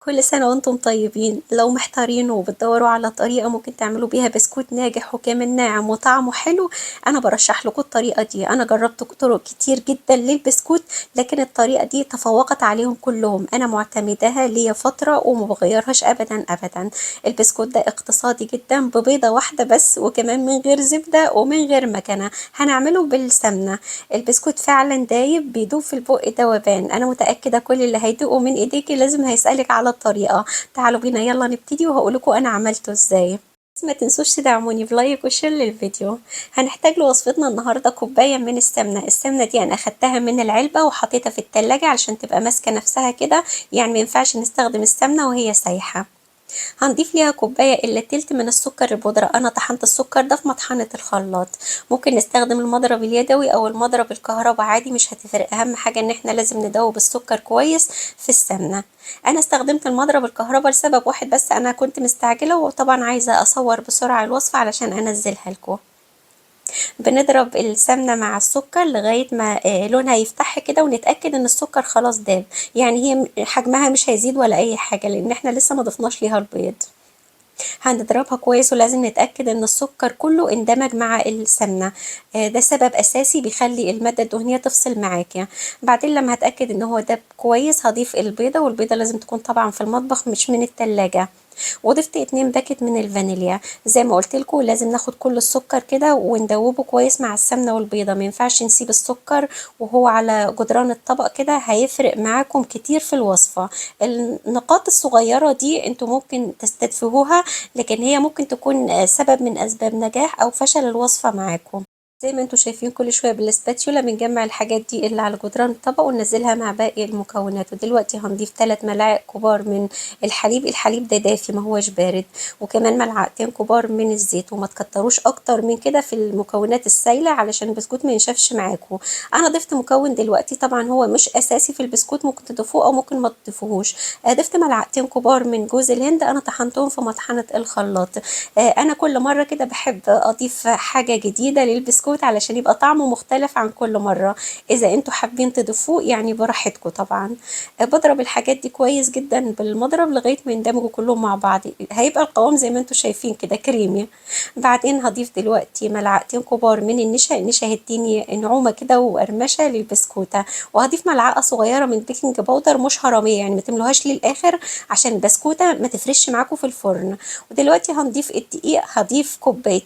كل سنة وانتم طيبين. لو محتارين وبتدوروا على طريقة ممكن تعملوا بيها بسكوت ناجح وكمان ناعم وطعمه حلو، انا برشح لكم الطريقة دي. انا جربت طرق كتير جدا للبسكوت، لكن الطريقة دي تفوقت عليهم كلهم. انا معتمداها ليا فترة وما بغيرهاش ابدا ابدا. البسكوت ده اقتصادي جدا، ببيضة واحدة بس، وكمان من غير زبدة ومن غير مكنة. هنعمله بالسمنة. البسكوت فعلا دايب، بيدوب في البق ذوبان. انا متأكدة كل اللي هيدوقه من ايديكي لازم هيسألك على الطريقة. تعالوا بينا يلا نبتدي وهقولكم انا عملته ازاي. بس ما تنسوش تدعموني ب like و share للفيديو. هنحتاج لوصفتنا النهارده كوباية من السمنة. السمنة دي انا اخدتها من العلبة وحطيتها في التلاجة علشان تبقى ماسكه نفسها كده، يعني ما ينفعش نستخدم السمنة وهي سايحه. هنضيف ليها كوباية الا تلت من السكر البودره. انا طحنت السكر ده في مطحنه الخلاط. ممكن نستخدم المضرب اليدوي او المضرب الكهرباء عادي، مش هتفرق. اهم حاجة ان احنا لازم ندوب السكر كويس في السمنة. انا استخدمت المضرب الكهرباء لسبب واحد بس، انا كنت مستعجلة وطبعا عايزه اصور بسرعة الوصفة علشان انزلها لكم. بنضرب السمنة مع السكر لغاية ما لونها يفتح كده، ونتاكد ان السكر خلاص داب، يعني هي حجمها مش هيزيد ولا اي حاجة لان احنا لسه ما ضفناش ليها البيض. هنضربها كويس، ولازم نتاكد ان السكر كله اندمج مع السمنة. ده سبب اساسي بيخلي المادة الدهنية تفصل معاكي. بعدين لما هتاكد ان هو داب كويس هضيف البيضة، والبيضة لازم تكون طبعا في المطبخ مش من التلاجة. وضفت 2 باكت من الفانيليا. زي ما قلت لكم لازم ناخد كل السكر كده وندوبه كويس مع السمنة والبيضة، ما ينفعش نسيب السكر وهو على جدران الطبق كده، هيفرق معاكم كتير في الوصفة. النقاط الصغيرة دي انتوا ممكن تستدفهوها، لكن هي ممكن تكون سبب من اسباب نجاح او فشل الوصفة معاكم. زي ما انتوا شايفين كل شوية بال spatula بنجمع الحاجات دي اللي على جدران الطبق وننزلها مع باقي المكونات. ودلوقتي هنضيف 3 ملاعق كبار من الحليب. الحليب ده دافي ما هوش بارد، وكمان معلقتين كبار من الزيت، وما تكتروش اكتر من كده في المكونات السايله علشان البسكوت ما ينشفش معاكم. انا ضفت مكون دلوقتي طبعا هو مش اساسي في البسكوت، ممكن تضيفوه او ممكن ما تضيفوهوش. ضفت معلقتين كبار من جوز الهند، انا طحنتهم في مطحنه الخلاط. انا كل مرة كده بحب اضيف حاجة جديدة للبسكوت علشان يبقى طعمه مختلف عن كل مرة. اذا انتوا حابين تضيفوه يعني براحتكم. طبعا بضرب الحاجات دي كويس جدا بالمضرب لغاية ما يندمجوا كلهم مع بعض، هيبقى القوام زي ما انتوا شايفين كده كريمي. بعدين هضيف دلوقتي معلقتين كبار من النشا. النشا هتديني نعومة كده وقرمشة للبسكوتة. وهضيف معلقة صغيرة من baking powder مش هرمية، يعني ما تملوهاش للاخر عشان البسكوتة ما تفرش معاكم في الفرن. ودلوقتي هنضيف الدقيق، هضيف 2.5 كوباية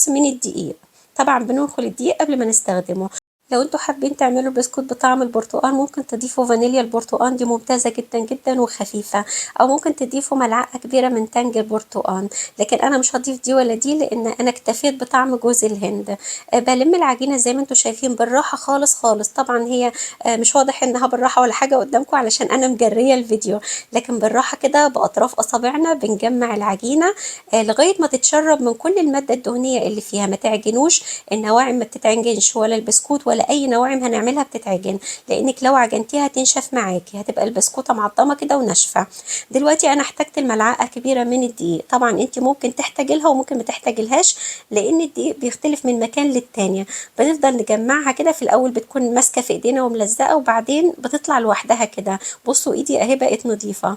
من الدقيق. طبعا بننخل الدقيق قبل ما نستخدمه. لو انتوا حابين تعملوا بسكوت بطعم البرتقال ممكن تضيفوا فانيليا البرتقال، دي ممتازة جدا جدا وخفيفة، او ممكن تضيفوا ملعقة كبيرة من تانج البرتقال، لكن انا مش هضيف دي ولا دي لان انا اكتفيت بطعم جوز الهند. بلم العجينة زي ما انتوا شايفين بالراحة خالص خالص. طبعا هي مش واضح انها بالراحة ولا حاجة قدامكم علشان انا مجرية الفيديو، لكن بالراحة كده باطراف اصابعنا بنجمع العجينة لغاية ما تتشرب من كل المادة الدهنية اللي فيها. ما تعجنوش، النواعم ما بتتعجنش ولا البسكوت ولا اي نواعم هنعملها بتتعجن، لانك لو عجنتيها هتنشف معاكي، هتبقى البسكوته معضمه كده وناشفه. دلوقتي انا احتجت الملعقه كبيرة من الدقيق. طبعا انت ممكن تحتاجي لها وممكن ما تحتاجيلهاش لان الدقيق بيختلف من مكان للتاني. بنفضل نجمعها كده، في الاول بتكون ماسكه في ايدينا وملزقه، وبعدين بتطلع لوحدها كده. بصوا ايدي اهي بقت نظيفة.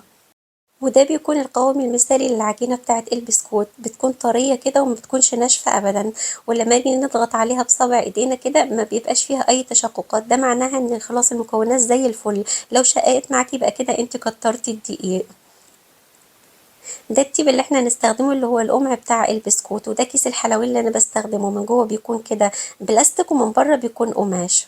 وده بيكون القوام المثالي للعجينة بتاعت البسكوت، بتكون طرية كده وما بتكونش ناشفة ابدا، ولما نيجي نضغط عليها بصابع ايدينا كده ما بيبقاش فيها اي تشققات. ده معناها ان خلاص المكونات زي الفل. لو شققت معاكي يبقى كده انت كترتي الدقيق. ده ال tip اللي احنا هنستخدمه اللي هو القمع بتاع البسكوت، وده كيس الحلويات اللي انا بستخدمه. من جوه بيكون كده بلاستيك ومن بره بيكون قماش.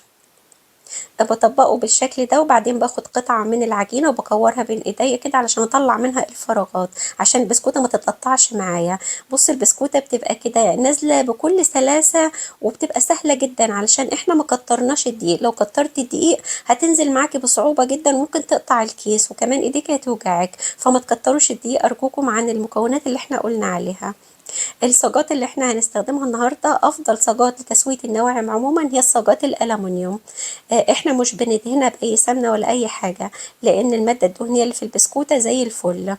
بطبقه بالشكل ده، وبعدين باخد قطعة من العجينة وبكورها بين ايديا كده علشان اطلع منها الفراغات عشان البسكوتة ما تتقطعش معايا. بص البسكوتة بتبقى كده نازلة بكل سلاسة وبتبقى سهلة جدا علشان احنا ما كترناش الدقيق. لو كترت الدقيق هتنزل معاكي بصعوبة جدا وممكن تقطع الكيس وكمان ايديك هتوجعك، فما تكتروش الدقيق ارجوكم عن المكونات اللي احنا قلنا عليها. الصاجات اللي احنا هنستخدمها النهارده افضل صاجات لتسوية النواعم عموما هي الصاجات الالومنيوم. احنا مش بندهنها باي سمنه ولا اي حاجة لان المادة الدهنية اللي في البسكوته زي الفل.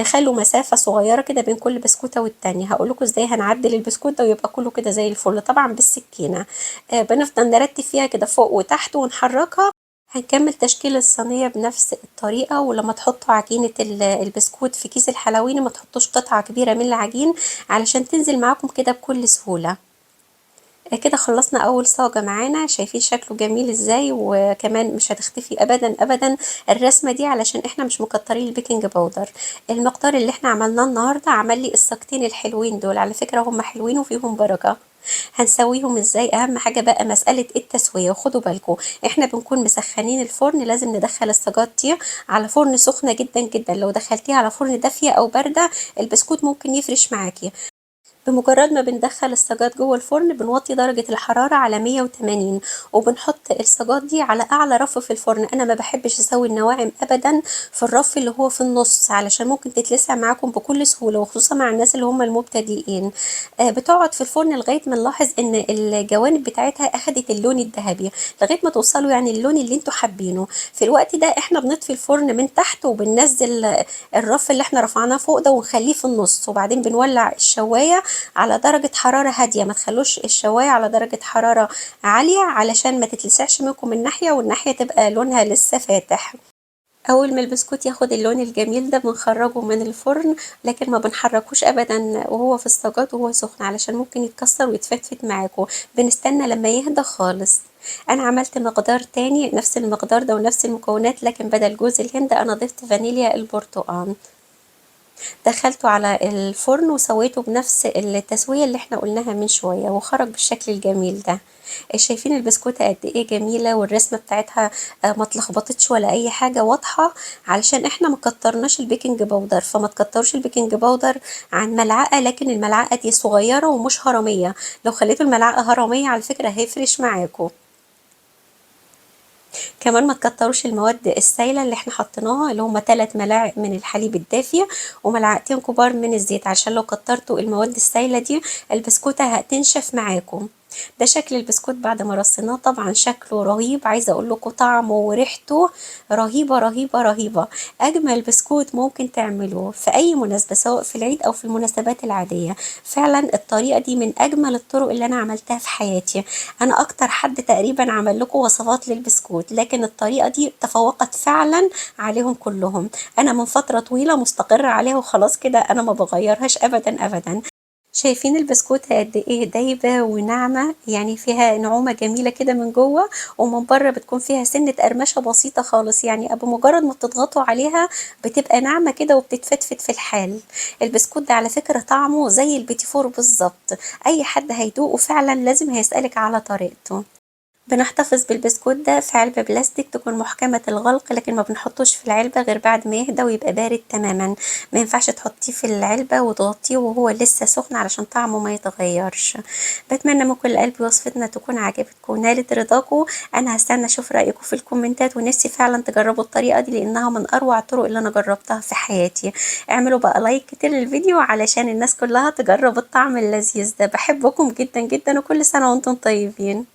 خلوا مسافة صغيرة كده بين كل بسكوته والتانية. هقول لكم ازاي هنعدل البسكوت ده ويبقى كله كده زي الفل، طبعا بالسكينة. بنفضل نرتب فيها كده فوق وتحت ونحركها. هنكمل تشكيل الصينية بنفس الطريقة. ولما تحطوا عجينة البسكوت في كيس الحلواني ما تحطوش قطعة كبيرة من العجين علشان تنزل معاكم كده بكل سهولة. كده خلصنا اول صاجة معانا، شايفين شكله جميل ازاي، وكمان مش هتختفي ابدا ابدا الرسمة دي علشان احنا مش مكترين ال baking powder. المقدار اللي احنا عملناه النهاردة عمل لي الصاجتين الحلوين دول، على فكرة هم حلوين وفيهم بركة. هنسويهم ازاي؟ اهم حاجة بقى مسألة التسوية، وخدوا بالكم احنا بنكون مسخنين الفرن، لازم ندخل الصاجات دي على فرن سخنة جدا جدا. لو دخلتيها على فرن دافية او باردة البسكوت ممكن يفرش معاكي. بمجرد ما بندخل الصاجات جوه الفرن بنوطي درجة الحرارة على 180، وبنحط الصاجات دي على أعلى رف في الفرن. أنا ما بحبش أسوي النواعم أبدا في الرف اللي هو في النص علشان ممكن تتلسع معاكم بكل سهولة، وخصوصا مع الناس اللي هم المبتدئين. بتقعد في الفرن لغاية ما نلاحظ إن الجوانب بتاعتها أخدت اللون الذهبي، لغاية ما توصلوا يعني اللون اللي انتوا حابينه. في الوقت ده احنا بنطفي الفرن من تحت وبننزل الرف اللي احنا رفعناه فوق ده ونخليه في النص، وبعدين بنولع الشواية على درجة حرارة هادية، ما تخلوش الشواية على درجة حرارة عالية علشان ما تتلسعش منكم من ناحية والناحية تبقى لونها لسه فاتح. اول ما البسكوت ياخد اللون الجميل ده بنخرجه من الفرن، لكن ما بنحركوش ابدا وهو في الصاجات وهو سخن علشان ممكن يتكسر ويتفتفت معاكم، بنستنى لما يهدى خالص. انا عملت مقدار تاني نفس المقدار ده ونفس المكونات، لكن بدل جوز الهند انا ضفت فانيليا البرتقال. دخلته على الفرن وسويته بنفس التسوية اللي احنا قلناها من شوية، وخرج بالشكل الجميل ده. شايفين البسكوتة قد ايه جميلة، والرسمة بتاعتها ما اتلخبطتش ولا اي حاجة، واضحة علشان احنا ما كترناش ال baking powder. فما تكتروش ال baking powder عن ملعقة، لكن الملعقة دي صغيرة ومش هرمية، لو خليتوا الملعقة هرمية على فكرة هيفرش معاكم. كمان ما تكتروش المواد السايلة اللي احنا حطيناها اللي هما 3 ملاعق من الحليب الدافي وملعقتين كبار من الزيت، عشان لو كترتوا المواد السايلة دي البسكوتة هتنشف معاكم. ده شكل البسكوت بعد ما رصيناه، طبعا شكله رهيب، عايزه اقول لكم طعمه وريحته رهيبة رهيبة رهيبة. اجمل بسكوت ممكن تعملوه في اي مناسبة، سواء في العيد او في المناسبات العادية. فعلا الطريقة دي من اجمل الطرق اللي انا عملتها في حياتي. انا اكتر حد تقريبا عمل لكم وصفات للبسكوت، لكن الطريقة دي تفوقت فعلا عليهم كلهم. انا من فترة طويلة مستقره عليها وخلاص كده، انا ما بغيرهاش ابدا ابدا. شايفين البسكوتة قد ايه دايبة وناعمة، يعني فيها نعومة جميلة كده من جوه، ومن بره بتكون فيها سنة قرمشة بسيطة خالص، يعني بمجرد ما بتضغطوا عليها بتبقى ناعمة كده وبتتفتفت في الحال. البسكوت ده على فكرة طعمه زي البيتيفور بالظبط، اي حد هيدوقه فعلا لازم هيسألك على طريقته. بنحتفظ بالبسكوت ده في علبة بلاستيك تكون محكمة الغلق، لكن ما بنحطوش في العلبة غير بعد ما يهدى ويبقى بارد تماما. ما ينفعش تحطيه في العلبة وتغطيه وهو لسه سخن علشان طعمه ما يتغيرش. بتمنى من كل قلبي وصفتنا تكون عجبتكم ونالت رضاكم. انا هستنى اشوف رأيكم في الكومنتات، ونفسي فعلا تجربوا الطريقة دي لانها من اروع الطرق اللي انا جربتها في حياتي. اعملوا بقى like كتير للفيديو علشان الناس كلها تجرب الطعم اللذيذ ده. بحبكم جدا جدا، وكل سنة وانتم طيبين.